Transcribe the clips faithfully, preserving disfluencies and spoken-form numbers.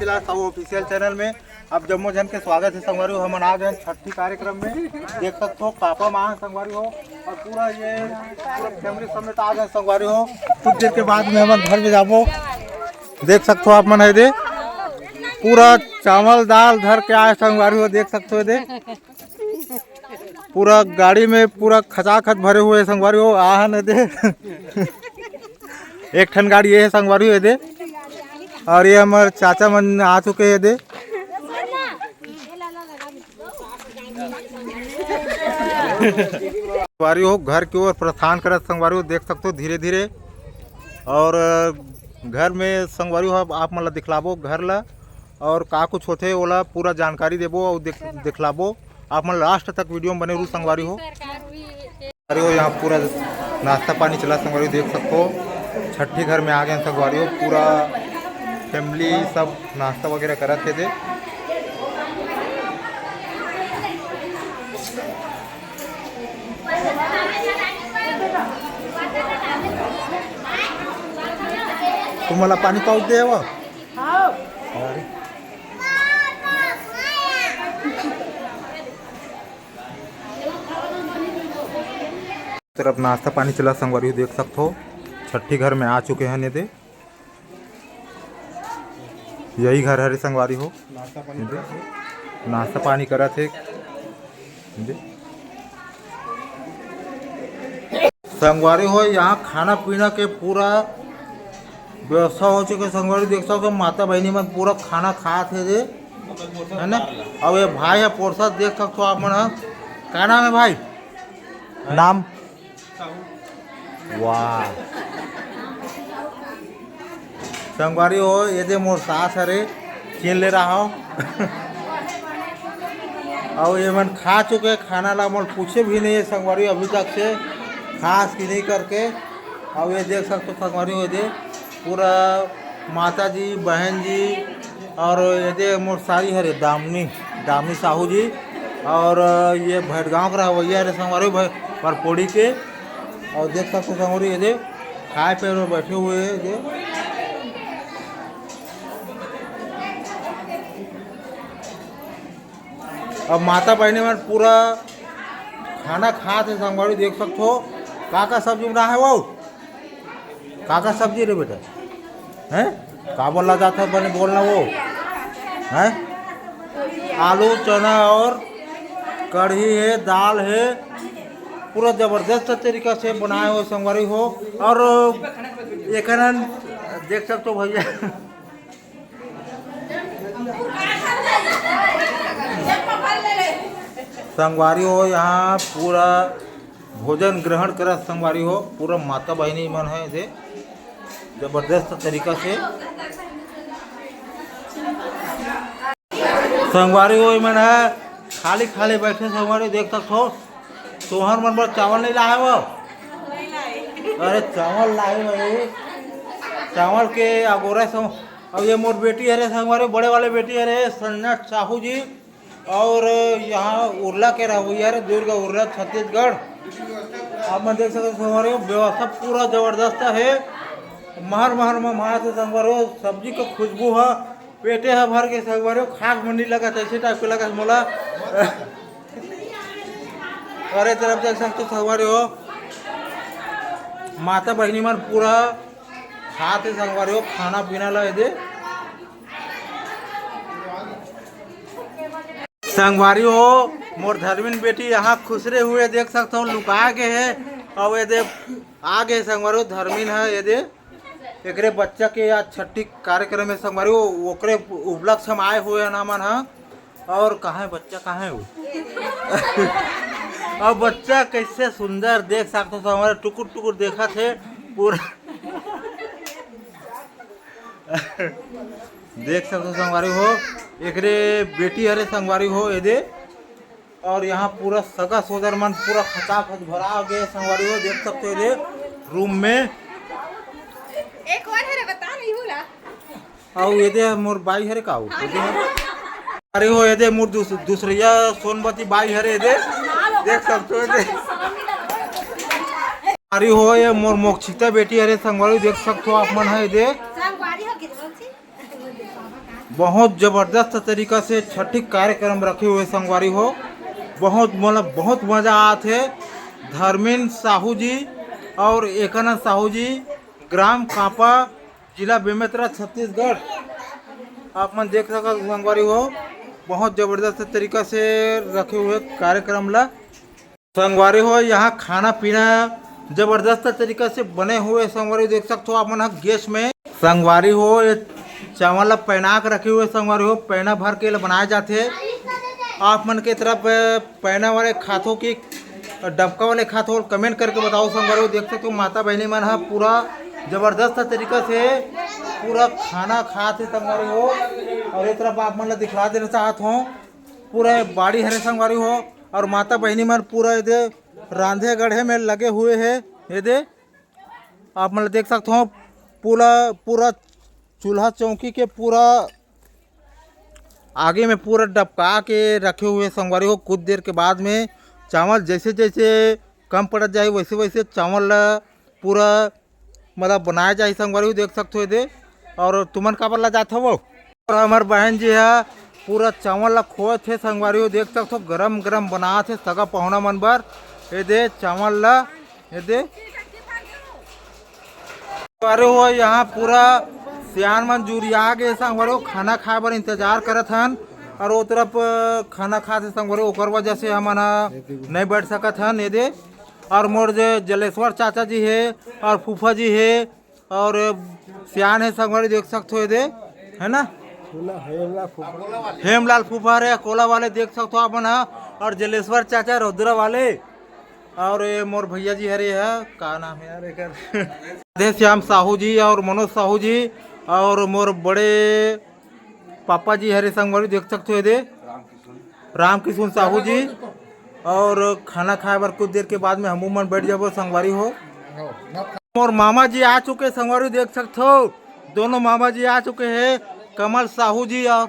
Sahu official channel में आप जम्मो झन के स्वागत हे संगवारी हो। हमन आ गए छट्ठी कार्यक्रम में, देख सकते हो पापा माँ संगवारी हो, और पूरा ये पूरा फैमिली समेत आ गए संगवारी हो। कुछ देर के बाद में हमन घर में जाबो। देख सकते हो आप मन हे दे, पूरा चावल दाल धर के आए संगवारी हो, देख सकते हो दे। पूरा गाड़ी में पूरा खचाखच भरे हुए संगवारी हो, आहा न दे। एक ठन गाड़ी ये है संगवारी हो दे, और ये हमर चाचा मन आ चुके हैं दे। संगवारी हो घर की ओर प्रस्थान करत संगवारी हो, देख सकते हो धीरे धीरे। और घर में संगवारी हो आप मन ला दिखलाबो घर ला, और का कुछ होथे ओला पूरा जानकारी देबो और देख, दिखलाबो। आप मन लास्ट तक वीडियो में बने रहू संगवारी हो। अरे हो यहाँ पूरा नाश्ता पानी चला संगवारी हो, देख सकते हो छट्ठी घर में आ गए संगवारी हो, पूरा फैमिली सब नाश्ता वगैरह करत हे दे। तुम्हाला पाणी पाऊस दे वो। तरफ नाश्ता पानी चला संगवारी हो, देख सकते हो छट्ठी घर में आ चुके हैं ने दे। यही घर हरे संगवारी हो, नाश्ता पानी करत हे। संगवारी हो यहाँ खाना पीना के पूरा व्यवस्था हो चुके संगवारी, देख सकते हो माता बहनी मन पूरा खाना खात हे दे, है ना। अब ये भाई है पोरसा देख सकते हो आप मन ह। का नाम है भाई? नाम? वाह संगवारी हो, ये दे मोर सास हरे, चिन ले रहा हो। और ये मन खा चुके खाना ला, मोर पूछे भी नहीं है संगवारी अभी तक से खास की नहीं करके। और ये देख सकते हो संगवारी हो, ये दे पूरा माता जी, बहन जी और ये दे मोर सारी हरे दामनी, दामनी साहू जी और ये भैरगांव के रहवैया हरे संगवारी, परपोड़ी के। और देख सकते हो संगवारी ये दे खाए पे बैठे हुए हैं ये। अब माता बहनी मन पूरा खाना खात हे संगवारी, देख सकते हो का का सब्जी बनाए हे वो। का का सब्जी रे बेटा? हैं? का बोला जाता है बने बोलना वो? हैं? आलू, चना और कढ़ी है, दाल है, पूरा जबरदस्त तरीका से बनाए हो संगवारी हो। और एकरन देख सकते हो भैया संगवारी हो, यहाँ पूरा भोजन ग्रहण करत संगवारी हो, पूरा माता बहिनी मन है दे जबरदस्त तरीका से संगवारी हो। मन है खाली खाली बैठे संगवारी देख सकत हो, तोहर मन बर चावल नहीं लाए हो? अरे चावल लाए भाई, चावल के अगोरा संग। अब ये मोर बेटी हरे संगवारी, बड़े वाले बेटी हरे संजना साहू जी, और यहाँ उरला के रहवैया हरे, दुर्ग उरला छत्तीसगढ़। आप मन देख सकते हो संगवारी, व्यवस्था पूरा जबरदस्त है। महर महर में महर से संगवारी, सब्जी के खुशबू है, पेटे है भर के संगवारी, खाक मन नहीं लगा, ऐसे टाइप के लगा मोला। अरे तरफ देख सकते हो संगवारी हो, माता बहिनी मन पूरा खात हे संगवारी हो, खाना पीना ला दे। संगवारी हो, मोर धर्मिन बेटी यहाँ खुसरे हुए देख सकत हो, लुका गे हे। अब ये दे आ गे संगवारी हो, धर्मिन है ये दे। एकरे बच्चा के आज छट्ठी कार्यक्रम में संगवारी हो, ओकरे उपलक्ष्य में आए हुए हैं ना मन ह। और कहाँ है बच्चा, कहाँ है वो? अब बच्चा कैसे सुंदर देख सकते हो, हमारे टुकुर टुकुर देखा थे पूरा। देख सकते हो संगवारी हो, एकरे बेटी हरे संगवारी हो, ये दे। और यहाँ पूरा सगा सोदर मन पूरा खचाखच भरा गए संगवारी हो, देख सकते हो ये रूम में। एक और हरे बता नहीं होला। अउ ये दे मोर बाई हरे का हो? ये दे हरे। अरे हो ये दे मोर दूस-, दूसरिया सोनमती बाई हरे ये दे। देख सकते हो ये दे। अरे हो ये मोर मोक्षिता बेटी हरे संगवारी देख सकते हो आप मन है ये दे। संगवारी हो कितना सी? बहुत जबरदस्त तरीका से छठी कार्यक्रम रखे हुए संगवारी हो। बहुत, मतलब, बहुत मजा आत हे। धर्मेंद्र साहू जी और एकानंद साहू जी, ग्राम कांपा, जिला बेमेतरा, छत्तीसगढ़। आप मन देख सकत संगवारी हो, बहुत जबरदस्त तरीका से रखे हुए कार्यक्रम ला। संगवारी हो, यहाँ खाना पीना जबरदस्त तरीका से बने हुए संगवारी देख सकते हो आप मन ह गैस में। संगवारी हो, ये चावल ला पैना के रखे हुए संगवारी हो, पैना भर के ला बनाए जाथे। आप मन के तरफ, अ, पैना वाले खाथो कि डबका वाले खाथो, कमेंट करके बताओ संगवारी हो। देख सकते हो माता बहनी मन ह पूरा जबरदस्त तरीका से पूरा खाना खात हे संगवारी हो। और ये तरफ आप मन ला दिखला देना चाहत हो, पूरा बाड़ी हरे संगवारी हो। और माता बहनी मन पूरा एदे रांधे गढ़े में लगे हुए हे। एदे आप मन देख सकते हो पूरा, पूरा चूल्हा चौकी के पूरा आगे में पूरा डबका के रखे हुए संगवारी हो। कुछ देर के बाद में चावल जैसे जैसे कम पड़त जाए, वैसे वैसे चावल ला पूरा, मतलब, बनाए जाए संगवारी हो। देख सकते हो एदे। और तुमन काबर ला जात हो? और हमर बहन जी ह पूरा चावल ला खोत हे संगवारी हो, देख सकथो गरम गरम बनात हे सगा पहुना मन बर। एदे चावल ला, एदे संगवारी हो, यहाँ पूरा सियान मन जुरिया गे संगवारी हो, खाना खाए बर इंतजार करत हन। और वो तरफ खाना खात हे संगवारी हो, ओकर वजह से हमन ह नहीं बैठ सकत हन। एदे और मोर जे जलेश्वर चाचा जी हे और फूफा जी हे, और सियान हे संगवारी देख सकथो एदे, है ना? हेमलाल फूफा रे, अकोला वाले देख सकथो आप मन ह। और जलेश्वर चाचा रौद्रा वाले, और ये मोर भैया जी हरे ह, का नाम है यार एकर? राधे श्याम साहू जी और मनोज साहू जी और मोर बड़े पापा जी हरे संगवारी देख सकथो एदे। रामकिशुन साहू जी। और खाना खाए बर कुछ देर के बाद में हमू मन बैठ जाबो संगवारी हो। मोर मामा जी आ चुके संगवारी देख सकथो, दोनों मामा जी आ चुके हैं, कमल साहू जी और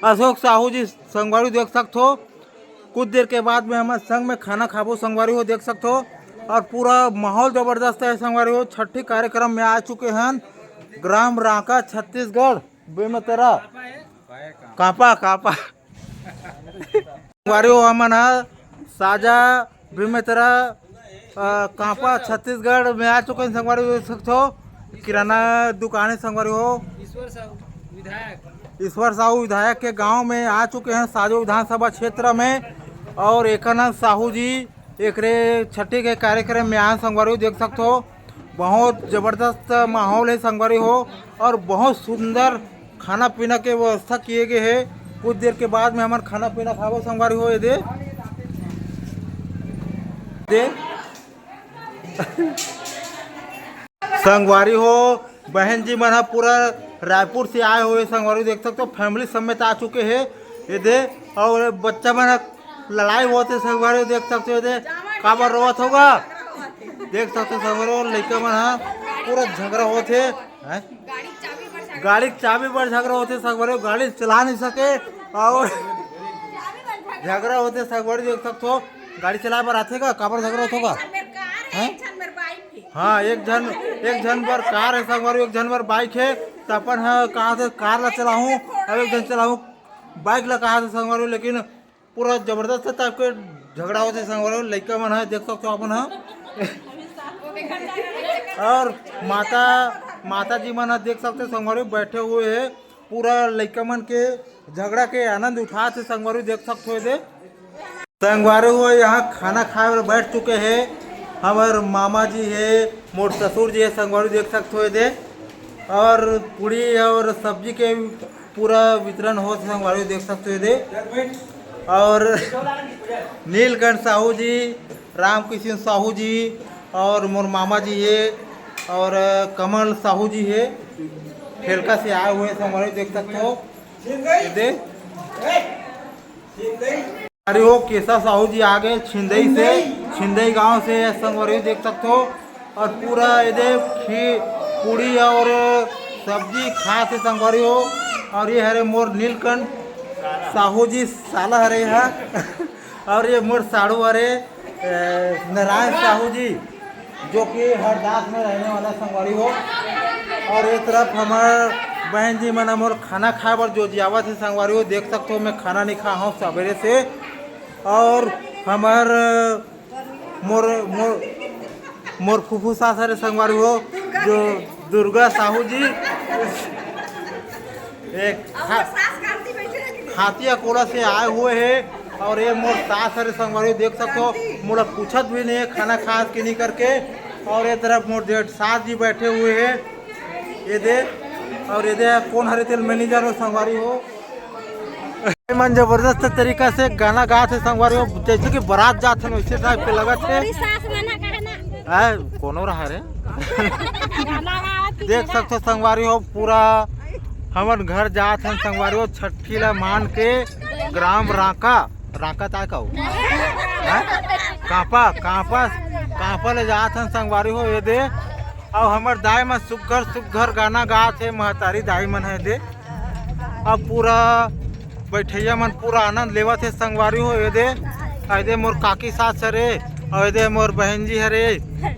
अशोक साहू जी संगवारी देख सकथो। कुछ देर के बाद में हमन संग में खाना खाबो संगवारी हो देख सकथो। और पूरा माहौल जबरदस्त है संगवारी हो। छठी कार्यक्रम में आ चुके हैं ग्राम रांका छत्तीसगढ़ बेमेतरा कापा कापा संगवारी हो, हमन ह साजा बेमेतरा, अ, कांपा छत्तीसगढ़ में आ चुके हैं संगवारी हो, देख सकथो। किराना दुकान है संगवारी हो। ईश्वर साहू विधायक के गांव में आ चुके हैं साजो विधानसभा क्षेत्र में। और एकानंद साहू जी एकरे छठी के कार्यक्रम में आए संगवारी हो, देख सकथो। बहुत जबरदस्त माहौल है संगवारी हो। और बहुत सुंदर खाना पीना के व्यवस्था किए गए है। कुछ देर के बाद में हमन खाना पीना खाबो संगवारी हो। एदे, दे संगवारी हो, बहन जी मन ह पूरा रायपुर से आए हुए संगवारी देख सकते हो, फैमिली समेत आ चुके हैं। एदे और बच्चा मन ह लड़ाई होत हे संगवारी हो, देख सकते हो एदे काबर रोवत होगा। देख सकते हो संगवारी हो, लइका मन ह पूरा झगड़ा होत हे। हैं? गाड़ी के चाबी बर झगड़ा होथे संगवारी हो, गाड़ी चला नहीं सके और झगड़ा होथे संगवारी हो, देख सकथो। गाड़ी चलाए बर आथे का, काबर झगड़ा होथे का? हैं? हाँ, एक झन, एक झन बर कार है संगवारी हो, एक झन बर बाइक है। तो अपन ह कहा थे कार ला चलाहूँ, अब एक झन चलाहूँ बाइक ला कहा थे संगवारी हो, लेकिन पूरा जबरदस्त टाइप के झगड़ा होथे संगवारी हो। लइका मन ह देख सकथो अपन ह और माता, माता जी मन ह देख सकथो संगवारी हो, बैठे हुए है। पूरा लइका मन के झगड़ा के आनंद उठात हे संगवारी हो, देख सकथो एदे। संगवारी हो, यहाँ खाना खाए बर बैठ चुके हैं हमर मामा जी है, मोर ससुर जी है संगवारी हो, देख सकथो एदे। और पूड़ी और सब्जी के पूरा वितरण होत हे संगवारी हो, देख सकते हो एदे। और नीलकंठ साहू जी, रामकिशन साहू जी और मोर मामा जी हे और कमल साहू जी हे, फेलका से आए हुए संगवारी हो, देख सकते हो एदे। अरे वो केशव साहू जी आ गए छिंदई से, छिंदई गांव से संगवारी हो, देख सकते हो। और पूरा एदे खी-, पूड़ी और सब्जी खात हे संगवारी हो। और ये हरे मोर नीलकंठ साहू जी साला हरे हा और ये मोर साड़ू हरे, ए, नारायण साहू जी, जो कि हरदास में रहने वाला संगवारी हो। और ये तरफ हमर बहन जी मन मोर खाना खाए बर जोजियावत हे संगवारी हो। देख सकथो, मैं खाना नहीं खा हूँ सबेरे से। और हमर मोर मोर मोर फूफू सास हरे संगवारी हो, जो दुर्गा साहू जी एक खा, खातिया कोला से आए हुए हैं। और ये मोर सास हरे संगवारी हो, देख सकथो, मोला पूछत भी नहीं है खाना खास कि नहीं करके। और ये तरफ मोर जेठ सास जी बैठे हुए हैं, ये दे। और ये दे कौन हरे तेल मैनेजर हो संगवारी हो। मन जबरदस्त तरीका से गाना गात हे संगवारी हो, जैसे कि बारात जात हे वैसे टाइप के लगत हे। आय, कोनो रहा रे। देख सकथो संगवारी हो, पूरा हमन घर जात हन संगवारी हो, छठी ला मान के ग्राम रांका, रांका ताय का हो? हैं? कांपा, कांपा, कांपा ले जात हन संगवारी हो, ये दे। अउ हमर दाई मन सुग्घर सुग्घर गाना गात हे, महतारी दाई मन हे दे। अब पूरा बैठैया मन पूरा आनंद लेवत हे संगवारी हो। ये दे, ये दे मोर काकी सास हरे, अउ ये दे मोर बहन जी हरे,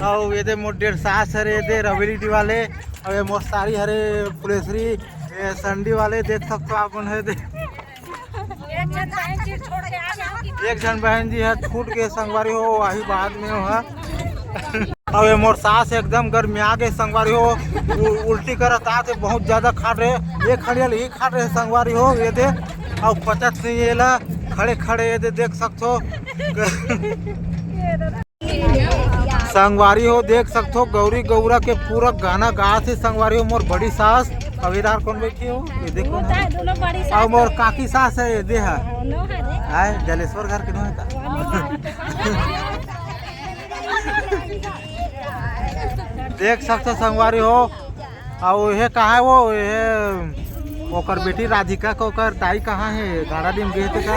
अउ ये दे मोर डेढ़ सास हरे, ये दे रवेली डी वाले, अउ ये मोर सारी हरे फुलेसरी, ये संडी वाले, देख सकथो आप मन हे दे। एक झन बहन जी ह छूट के संगवारी हो, वही बाद में हो। अब ये मोर सास एकदम गर्मिया गे संगवारी हो, उ-, उल्टी करत आत हे, बहुत ज्यादा खाट रहे, ये खड़ियल ही खाट रहे संगवारी हो, ये दे। अब पचत नहीं ये ला, खड़े खड़े ये दे देख सकथो। संगवारी हो देख सकथो, गौरी गौरा के पूरा गाना गात हे संगवारी हो। मोर बड़ी सास, अवेदार कौन बैठी हो, ये देखो ना। अउ मोर काकी सास है, ये दे है। आय, जलेश्वर घर के नो है का? देख सकथो संगवारी हो, अउ ये कहाँ है वो, ये ओकर बेटी राधिका के ओकर दाई कहाँ है? गाड़ा दिन गए थे का?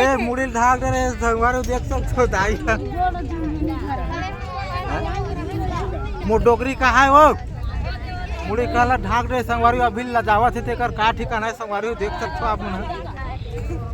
ए, मुड़ी ढाक दे रे संगवारी, देख सकथो दाई। मोर डोकरी कहाँ है वो? मुड़ी काला ढाक दे संगवारी, अभी लजावत हे तेकर का ठिकाना है संगवारी, देख सकथो आप मन।